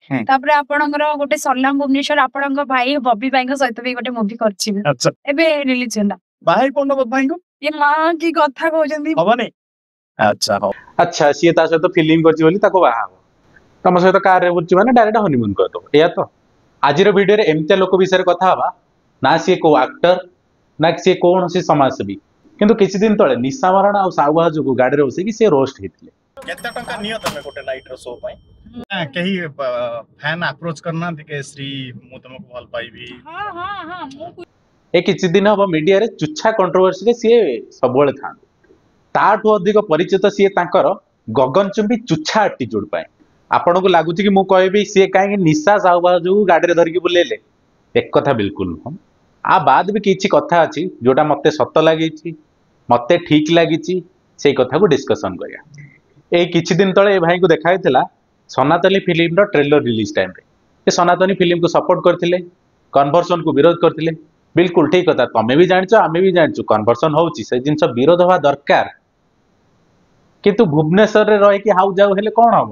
ତାପରେ ଆପଣଙ୍କର ଗୋଟେ ସଲାମ ଭୁବନେଶ୍ୱର, ଆପଣଙ୍କ ଭାଇ ବବି ଭାଇଙ୍କ ସହିତ ବି ଗୋଟେ ମୁଭି କରିଛି ମୁଁ। ଏବେ ରିଲିଜ ହେଲା। ବାହା ପଡୁନ ଭାଇଙ୍କୁ? ଏ ମା, କି କଥା କହୁଛନ୍ତି! ହବନି? ଆଚ୍ଛା, ହଉ। ଆଚ୍ଛା, ସିଏ ତା ସହିତ ଫିଲ୍ମ କରିଛି ବୋଲି ତାକୁ ବାହା ହବ? ତମ ସହିତ କାରରେ ବୁଲୁଛି ମାନେ ଡାଇରେକ୍ଟ ହନିମୁନ କରିଦବ, ଏଇଆ ତ? ଆଜିର ଭିଡିଓରେ ଏମିତିଆ ଲୋକ ବିଷୟରେ କଥା ହବା ନା ସିଏ କୋଉ ଆକ୍ଟର ନା ସିଏ କୌଣସି ସମାଜସେବୀ, କିନ୍ତୁ କିଛି ଦିନ ତଳେ ନିଶା ମହାରଣା ଆଉ ସାହୁ ଯୋଗୁ ଗାଡିରେ ବସିକି ସିଏ ରୋଷ୍ଟ ହେଇଥିଲେ। କେତେ ଟଙ୍କା ନିଅ ତମେ ଗୋଟେ ନାଇଟ୍ ର ଶୋ ପାଇଁ? କେହି ଫ୍ୟାନ ଆପ୍ରୋଚ କରିନାହାନ୍ତି କି ଶ୍ରୀ, ମୁଁ ତମକୁ ଭଲ ପାଇବି? ହଁ, ମୁଁ ଏ କିଛି ଦିନ ହବ ମିଡିଆରେ ଚୁଛା କଣ୍ଟ୍ରୋଭର୍ସିରେ ସିଏ ସବୁବେଳେ ଥାନ୍ତି। ତାଠୁ ଅଧିକ ପରିଚିତ ସିଏ ତାଙ୍କର ଗଗନଚୁମ୍ବୀ ଚୁଛା ଆଟିଚ୍ୟୁଡ ପାଇଁ। ଆପଣଙ୍କୁ ଲାଗୁଛି କି ମୁଁ କହିବି ସିଏ କାହିଁକି ନିଶା ସାହୁ ଯୋଗୁ ଗାଡିରେ ଧରିକି ବୁଲେଇଲେ? ଏକଥା ବିଲକୁଲ ନୁହଁ। ଆ ବାଦ ବି କିଛି କଥା ଅଛି ଯୋଉଟା ମତେ ସତ ଲାଗିଛି, ମତେ ଠିକ ଲାଗିଛି, ସେଇ କଥାକୁ ଡିସ୍କସନ କରିବା। ଏଇ କିଛି ଦିନ ତଳେ ଏ ଭାଇଙ୍କୁ ଦେଖା ହେଇଥିଲା ସନାତନୀ ଫିଲ୍ମର ଟ୍ରେଲର ରିଲିଜ ଟାଇମରେ। ସେ ସନାତନୀ ଫିଲ୍ମକୁ ସପୋର୍ଟ କରିଥିଲେ, କନଭର୍ସନକୁ ବିରୋଧ କରିଥିଲେ। ବିଲକୁଲ ଠିକ କଥା। ତମେ ବି ଜାଣିଛ, ଆମେ ବି ଜାଣିଛୁ କନଭର୍ସନ ହଉଛି, ସେ ଜିନିଷ ବିରୋଧ ହବା ଦରକାର। କିନ୍ତୁ ଭୁବନେଶ୍ୱରରେ ରହିକି ହାଉ ଯାଉ ହେଲେ କଣ ହବ?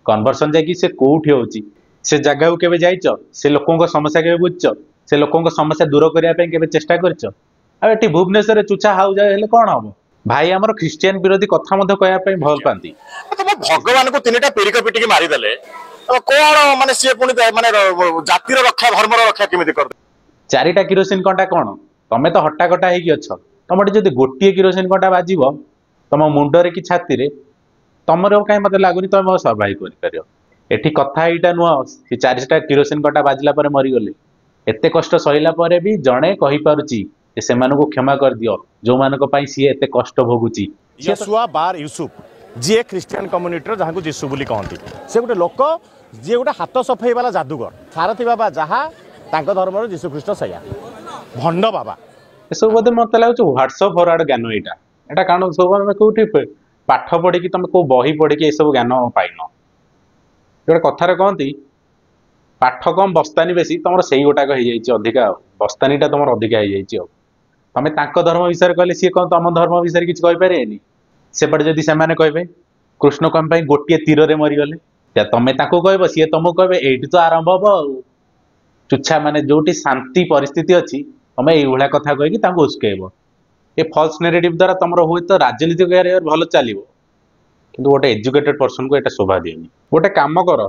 କନଭର୍ସନ ଯାଇକି ସେ କୋଉଠି ହଉଛି, ସେ ଜାଗାକୁ କେବେ ଯାଇଛ? ସେ ଲୋକଙ୍କ ସମସ୍ୟା କେବେ ବୁଝିଛ? ସେ ଲୋକଙ୍କ ସମସ୍ୟା ଦୂର କରିବା ପାଇଁ କେବେ ଚେଷ୍ଟା କରିଛ? ଆଉ ଏଠି ଭୁବନେଶ୍ୱରରେ ଚୁଛା ହାଉ ଯାଉ ହେଲେ କଣ ହବ? ଭାଇ ଆମର ଖ୍ରୀଷ୍ଟିଆନ ବିରୋଧୀ କଥା ମଧ୍ୟ କହିବା ପାଇଁ ଭଲ ପାଆନ୍ତି। ତମ ଭଗବାନଙ୍କୁ ତିନିଟା ପିରିକ ପିଟିକି ମାରିଦେଲେ କଣ ମାନେ ସିଏ ପୁଣି ମାନେ ଜାତିର ରକ୍ଷା, ଧର୍ମର ରକ୍ଷା କେମିତି କରିଦେବେ? ଚାରିଟା କିରୋସିନ କଣ୍ଟା କଣ? ତମେ ତ ହଟ୍ଟାକଟା ହେଇକି ଅଛ। ତମଠି ଯଦି ଗୋଟିଏ କିରୋସିନ କଣ୍ଟା ବାଜିବ ତମ ମୁଣ୍ଡରେ କି ଛାତିରେ, ତମର କାହିଁ ମତେ ଲାଗୁନି ତମେ ସର୍ଭାଇଭ କରିପାରିବ। ଏଠି କଥା ଏଇଟା ନୁହଁ ସେ ଚାରିଟା କିରୋସିନ କଣ୍ଟା ବାଜିଲା ପରେ ମରିଗଲେ। ଏତେ କଷ୍ଟ ସହିଲା ପରେ ବି ଜଣେ କହିପାରୁଛି ଯେ ସେମାନଙ୍କୁ କ୍ଷମା କରିଦିଅ, ଯୋଉମାନଙ୍କ ପାଇଁ ସିଏ ଏତେ କଷ୍ଟ ଭୋଗୁଛି। ୟସୁଆ ବାର ୟୁସୁଫ, ଯିଏ ଖ୍ରୀଷ୍ଟିଆନ କମ୍ୟୁନିଟିର, ଯାହାକୁ ଯୀଶୁ ବୋଲି କହନ୍ତି, ସେ ଗୋଟେ ଲୋକ ଯିଏ ଗୋଟେ ହାତ ସଫେଇ ବାଲା ଯାଦୁଗର। ସାରଥୀ ବାବା ଯାହା ତାଙ୍କ ଧର୍ମର, ଯୀଶୁ ଖ୍ରୀଷ୍ଟ ସେଇଆ ଭଣ୍ଡ ବାବା। ଏସବୁ ବୋଧେ ମତେ ଲାଗୁଛି ହ୍ୱାଟ୍ସଆପ୍ ଫରୱାର୍ଡ ଜ୍ଞାନ ଏଇଟା। ଏଇଟା କାରଣ ସବୁ ଆମେ କୋଉଠି ପାଠ ପଢିକି, ତମେ କୋଉ ବହି ପଢିକି ଏସବୁ ଜ୍ଞାନ ପାଇନ। ଗୋଟେ କଥାରେ କହନ୍ତି, ପାଠ କମ ବସ୍ତାନି ବେଶୀ। ତମର ସେଇ ଗୋଟାକ ହେଇଯାଇଛି ଅଧିକା, ଆଉ ବସ୍ତାନିଟା ତମର ଅଧିକା ହେଇଯାଇଛି। ଆଉ ତମେ ତାଙ୍କ ଧର୍ମ ବିଷୟରେ କହିଲେ ସିଏ କଣ ତମ ଧର୍ମ ବିଷୟରେ କିଛି କହିପାରିବେନି? ସେପଟେ ଯଦି ସେମାନେ କହିବେ କୃଷ୍ଣ କଣ ପାଇଁ ଗୋଟିଏ ତୀରରେ ମରିଗଲେ, ତମେ ତାଙ୍କୁ କହିବ, ସିଏ ତମକୁ କହିବେ। ଏଇଠି ତ ଆରମ୍ଭ ହବ। ଆଉ ଚୁଛା ମାନେ ଯୋଉଠି ଶାନ୍ତି ପରିସ୍ଥିତି ଅଛି, ତମେ ଏଇଭଳିଆ କଥା କହିକି ତାଙ୍କୁ ଉସ୍କେଇବ। ଏ ଫଲ୍ସ ନେରେଟିଭ ଦ୍ୱାରା ତମର ହୁଏତ ରାଜନୀତିକ କ୍ୟାରିୟର ଭଲ ଚାଲିବ, କିନ୍ତୁ ଗୋଟେ ଏଜୁକେଟେଡ ପର୍ସନକୁ ଏଇଟା ଶୋଭା ଦିଏନି। ଗୋଟେ କାମ କର,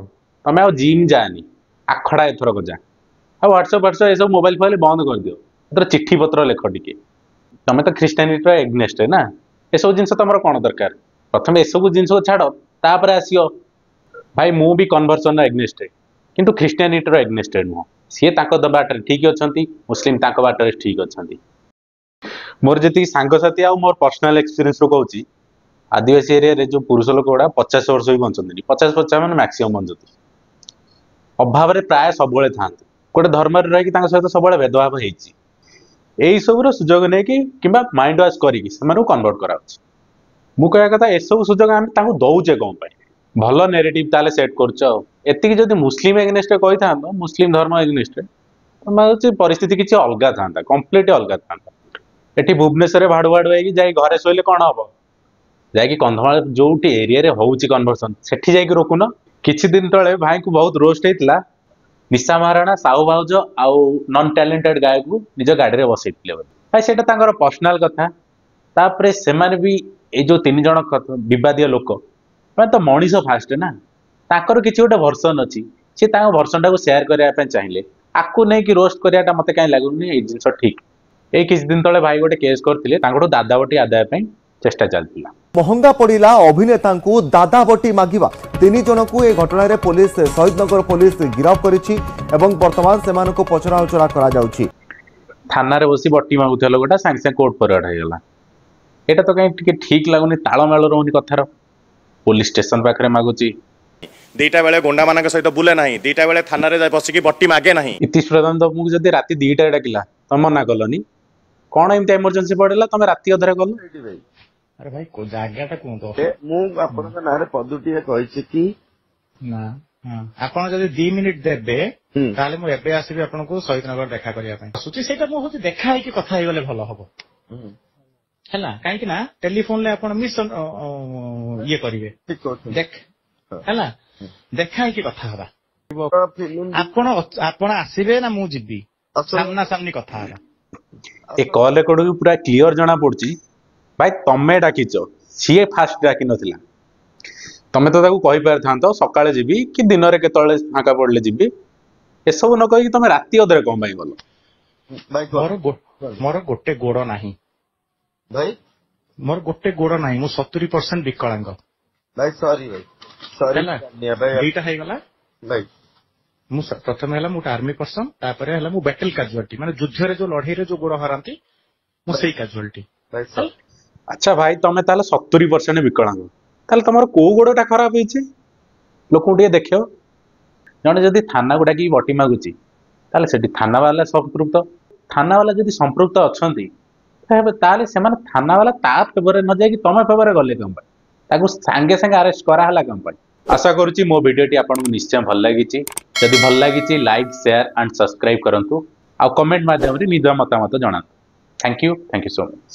ତମେ ଆଉ ଜିମ୍ ଯାଆନି, ଆଖଡ଼ା ଏଥରକ ଯା। ଆଉ ହ୍ୱାଟ୍ସଆପ୍ ଫ୍ୱାଟ୍ସଆପ୍ ଏସବୁ ମୋବାଇଲ ଫୋବାଇଲ ବନ୍ଦ କରିଦିଅ, ଏଥର ଚିଠି ପତ୍ର ଲେଖ ଟିକେ। ତମେ ତ ଖ୍ରୀଷ୍ଟିଆନିଟିର ଏଗନେଷ୍ଟ ନା, ଏସବୁ ଜିନିଷ ତମର କଣ ଦରକାର? ପ୍ରଥମେ ଏସବୁ ଜିନିଷକୁ ଛାଡ଼, ତାପରେ ଆସିବ। ଭାଇ, ମୁଁ ବି କନଭର୍ସନର ଏଗନେଷ୍ଟ, କିନ୍ତୁ ଖ୍ରୀଷ୍ଟିଆନିଟିର ଏଗନେଷ୍ଟ ନୁହଁ। ସିଏ ତାଙ୍କ ବାଟରେ ଠିକ ଅଛନ୍ତି, ମୁସଲିମ ତାଙ୍କ ବାଟରେ ଠିକ ଅଛନ୍ତି। ମୋର ଯେତିକି ସାଙ୍ଗସାଥି ଆଉ ମୋର ପର୍ସନାଲ ଏକ୍ସପିରିଏନ୍ସରୁ କହୁଛି, ଆଦିବାସୀ ଏରିଆରେ ଯୋଉ ପୁରୁଷ ଲୋକ ଗୁଡ଼ା 50 ବର୍ଷ ବି ବଞ୍ଚନ୍ତିନି, 50 55 ମ୍ୟାକ୍ସିମମ୍ ବଞ୍ଚନ୍ତି। ଅଭାବରେ ପ୍ରାୟ ସବୁବେଳେ ଥାଆନ୍ତି। ଗୋଟେ ଧର୍ମରେ ରହିକି ତାଙ୍କ ସହିତ ସବୁବେଳେ ଭେଦଭାବ ହେଇଛି। ଏଇ ସବୁର ସୁଯୋଗ ନେଇକି କିମ୍ବା ମାଇଣ୍ଡ ୱାଶ କରିକି ସେମାନଙ୍କୁ କନଭର୍ଟ କରାହଉଛି। ମୁଁ କହିବା କଥା, ଏସବୁ ସୁଯୋଗ ଆମେ ତାଙ୍କୁ ଦଉଛେ କଣ ପାଇଁ? ଭଲ ନେରେଟିଭ ତାହେଲେ ସେଟ୍ କରୁଛ। ଆଉ ଏତିକି ଯଦି ମୁସଲିମ ଏଗନେଷ୍ଟରେ କହିଥାନ୍ତ, ମୁସଲିମ ଧର୍ମ ଏଗନେଷ୍ଟରେ, ଭାବୁଛି ପରିସ୍ଥିତି କିଛି ଅଲଗା ଥାନ୍ତା, କମ୍ପ୍ଲିଟ ଅଲଗା ଥାନ୍ତା। ଏଠି ଭୁବନେଶ୍ୱରରେ ଭାଡୁ ଭାଡୁ ହେଇକି ଯାଇ ଘରେ ଶୋଇଲେ କଣ ହବ? ଯାଇକି କନ୍ଧମାଳ ଯୋଉଠି ଏରିଆରେ ହଉଛି କନଭର୍ସନ, ସେଠି ଯାଇକି ରୋକୁନ। କିଛି ଦିନ ତଳେ ଭାଇଙ୍କୁ ବହୁତ ରୋଷ୍ଟ ହେଇଥିଲା, ନିଶା ମହାରଣା, ସାହୁ ଭାଉଜ ଆଉ ନନ୍ ଟ୍ୟାଲେଣ୍ଟେଡ ଗାୟକକୁ ନିଜ ଗାଡିରେ ବସେଇଥିଲେ ବୋଲି। ଭାଇ, ସେଇଟା ତାଙ୍କର ପର୍ସନାଲ କଥା। ତାପରେ ସେମାନେ ବି ଏଇ ଯୋଉ ତିନି ଜଣ ବିବାଦୀୟ ଲୋକ, ମାନେ ତ ମଣିଷ ଫାଷ୍ଟ ନା। ତାଙ୍କର କିଛି ଗୋଟେ ଭର୍ସନ ଅଛି, ସେ ତାଙ୍କ ଭର୍ସନଟାକୁ ସେୟାର କରିବା ପାଇଁ ଚାହିଁଲେ। ଆକୁ ନେଇକି ରୋଷ୍ଟ କରିବାଟା ମତେ କାହିଁ ଲାଗୁନି ଏଇ ଜିନିଷ ଠିକ। ଏଇ କିଛି ଦିନ ତଳେ ଭାଇ ଗୋଟେ କେସ୍ କରିଥିଲେ, ତାଙ୍କଠୁ ଦାଦାବଟି ଆଦାୟ ପାଇଁ ଚେଷ୍ଟା ଚାଲିଥିଲା। ମହଙ୍ଗା ପଡ଼ିଲା ଅଭିନେତାଙ୍କୁ ଦାଦାବଟି ମାଗିବା। ତିନି ଜଣଙ୍କୁ ଏ ଘଟଣାରେ ପୋଲିସ, ଶହୀଦନଗର ପୋଲିସ ଗିରଫ କରିଛି ଏବଂ ବର୍ତ୍ତମାନ ସେମାନଙ୍କୁ ପଚରାଉଚରା କରାଯାଉଛି। ଥାନାରେ ବସି ବଟି ମାଗୁଥିବା ଲୋକଟା ସାଙ୍ଗେ ସାଙ୍ଗେ କୋର୍ଟ ଫରୱାର୍ଡ ହେଇଗଲା। ଏଇଟା ତ କାହିଁ ଟିକେ ଠିକ ଲାଗୁନି, ତାଳମେଳ ରହୁନି କଥାର। ପୋଲିସ ଷ୍ଟେସନ ପାଖରେ ମାଗୁଛି। 2ଟା ବେଳେ ଗୁଣ୍ଡାମାନଙ୍କ ସହିତ ବୁଲେ ନାହିଁ, 2ଟା ବେଳେ ଥାନାରେ ଯାଇ ବସିକି ବଟି ମାଗେ ନାହିଁ। ଇତିଶ ପ୍ରଧାନ ତମକୁ ଯଦି ରାତି 2ଟାରେ ଡାକିଲା, ତମେ ମନା କଲନି। କଣ ଏମିତି ଏମର୍ଜେନ୍ସି ପଡିଲା ତମେ ରାତି ଅଧରେ ଗଲ? ଆରେ ଭାଇ, ଜାଗାଟା କୁହନ୍ତୁ। ମୁଁ ଆପଣଙ୍କ ନାଁରେ ପଦୁଟିଏ କହିଛି କି? ନା, ଆପଣ ଯଦି 2 ମିନିଟ ଦେବେ, ତାହେଲେ ମୁଁ ଏବେ ଆସିବି ଆପଣଙ୍କୁ ଶହୀଦନଗର ଦେଖା କରିବା ପାଇଁ ଆସୁଛି। ସେଇଟା ମୁଁ ହଉଛି ଦେଖା ହେଇକି କଥା ହେଇଗଲେ ଭଲ ହବ, ହେଲା? କାହିଁକି ନା ଟେଲିଫୋନରେ ଆପଣ ମିସ୍ ଇଏ କରିବେ। ଦେଖ, ହେଲା, ଦେଖା ହେଇକି କଥା ହବା। ଫିଲ୍ମ ଆପଣ ଆପଣ ଆସିବେ ନା ମୁଁ ଯିବି? ଆସନ୍ତୁ। ସାମ୍ନା ସାମ୍ନି କଥା ହେବା। ଏ କଲ୍ ରେକର୍ଡ ପୁରା କ୍ଲିଅର ଜଣା ପଡୁଛି ଭାଇ, ତମେ ଡାକିଛ, ସିଏ ଫାଷ୍ଟ ଡାକି ନଥିଲା। ତମେ ତ ତାକୁ କହିପାରିଥାନ୍ତ ସକାଳେ ଯିବି କି ଦିନରେ କେତେବେଳେ ଫାଙ୍କା ପଡିଲେ ଯିବି। ଏସବୁ ନ କହିକି ତମେ ରାତି ଅଧରେ କଣ ପାଇଁ ଗଲ? ଭାଇ, ମୋର ମୋର ଗୋଟେ ଗୋଡ ନାହିଁ। ଭାଇ, ମୋର ଗୋଟେ ଗୋଡ ନାହିଁ, ମୁଁ 70% ବିକଳାଙ୍ଗ। ଭାଇ, ସରି ଭାଇ, ସରି। ହେଲା। ଭାଇ। ଦିଟା ହେଇଗଲା। ଭାଇ। ମୁଁ ପ୍ରଥମେ ହେଲା ମୁଁ ଗୋଟେ ଆର୍ମି ପର୍ସନ, ତାପରେ ହେଲା ମୁଁ ବ୍ୟାଟେଲ କାଜୁଆଲିଟି, ମାନେ ଯୁଦ୍ଧରେ ଯୋଉ ଲଢେଇରେ ଯୋଉ ଗୋଡ ହରାନ୍ତି, ମୁଁ ସେଇ କାଜୁଆଲିଟି। ଭାଇ, ସରି। ଆଚ୍ଛା ଭାଇ, ତମେ ତାହେଲେ 70% ବିକଳାଙ୍ଗ, ତାହେଲେ ତମର କୋଉ ଗୋଡଟା ଖରାପ ହେଇଛି ଲୋକଙ୍କୁ ଟିକେ ଦେଖିବ। ଜଣେ ଯଦି ଥାନାକୁ ଡାକିକି ବଟି ମାଗୁଛି, ତାହେଲେ ସେଠି ଥାନା ବାଲା ସମ୍ପୃକ୍ତ। ଥାନା ବାଲା ଯଦି ସମ୍ପୃକ୍ତ ଅଛନ୍ତି, ତାହେଲେ ସେମାନେ ଥାନା ବାଲା ତା ଫେଭରରେ ନ ଯାଇକି ତମେ ଫେଭରରେ ଗଲେ କଣ ପାଇଁ? ତାକୁ ସାଙ୍ଗେ ସାଙ୍ଗେ ଆରେଷ୍ଟ କରାହେଲା କଣ ପାଇଁ? ଆଶା କରୁଛି ମୋ ଭିଡ଼ିଓଟି ଆପଣଙ୍କୁ ନିଶ୍ଚୟ ଭଲ ଲାଗିଛି। ଯଦି ଭଲ ଲାଗିଛି, ଲାଇକ୍, ସେୟାର ଆଣ୍ଡ ସବସ୍କ୍ରାଇବ କରନ୍ତୁ ଆଉ କମେଣ୍ଟ ମାଧ୍ୟମରେ ନିଜ ମତାମତ ଜଣାନ୍ତୁ। Thank you, thank you so much.